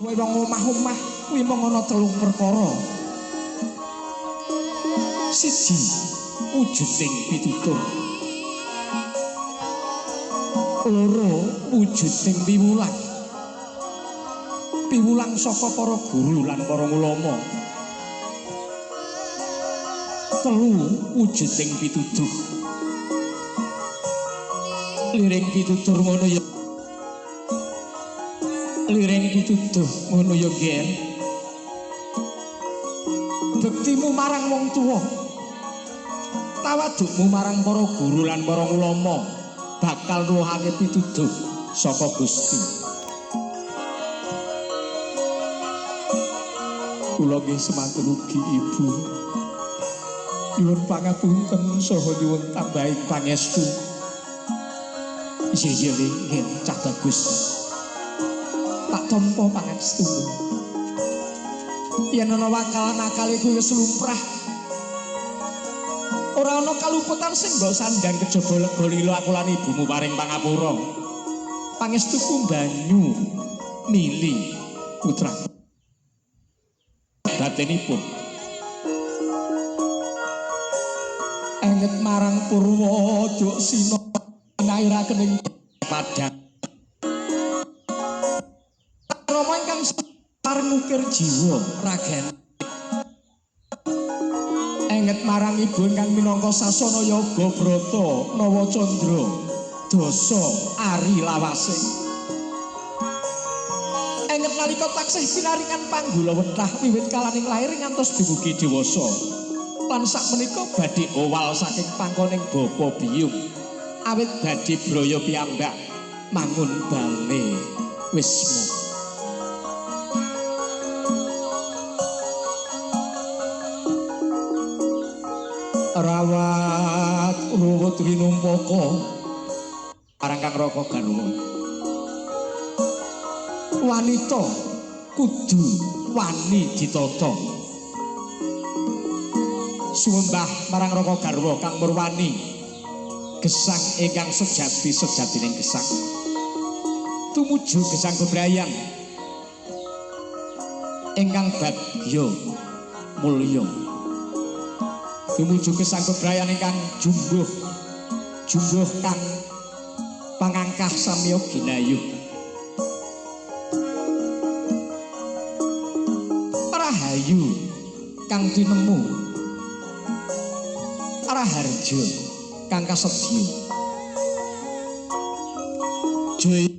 Kowe wong omah-omah kuwi mung ana telung perkara. Siji, wujuding pitutur. Loro, wujuding piwulang. Piwulang saka para guru lan para ulama. Telu, wujuding pituduh. Liring pitutur ngono ya. Liring pituduh ngono ya, Ger. Bektimu marang wong tuwa, tawadukmu marang para guru lan para ulama bakal nuwuhake pituduh saka Gusti. Kula nggih semanten ugi Ibu. Nyuwun pangapunten saha nyuwun tambahing pangestu. Iya iya nggih, cah bagus. Tak tampa pangestumu. Yen ana wakal nakal iku wis lumrah. Ora ana kaluputan sing mbok sandang kejaba lega lila aku lan ibumu paring pangapura. Pangestuku banyu mili putraku. Batinipun enget marang purwa Duksina ngairaken ing padang. Rama ingkang sareng ngukir jiwa ragen. Enget marang ibu ingkang minangka sasana yoga brata nawa candra dasa ari lawase. Enget nalika taksih pinaringan panggula wetah wiwit kalaning lair ngantos dumugi dewasa. Lan sakmenika badhe owal saking pangkoning bapa biyung. Awit badhe braya piyambak mangun bale wisma. Rawat ruwut rinumpaka marang Kang Raka garwa. Wanita kudu wani ditata. Sumembah marang Raka garwa kang murwani gesang ingkang sejati sejatining gesang. Tumuju gesang bebrayan ingkang bagya mulya. Tumuju gesang bebrayan ingkang jumbuh jumbuh kang pangangkah samya ginayuh. Rahayu kang tinemu, raharja kang kasedya. Jaya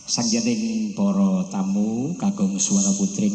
Sanggening para tamu kagungsuwana putri.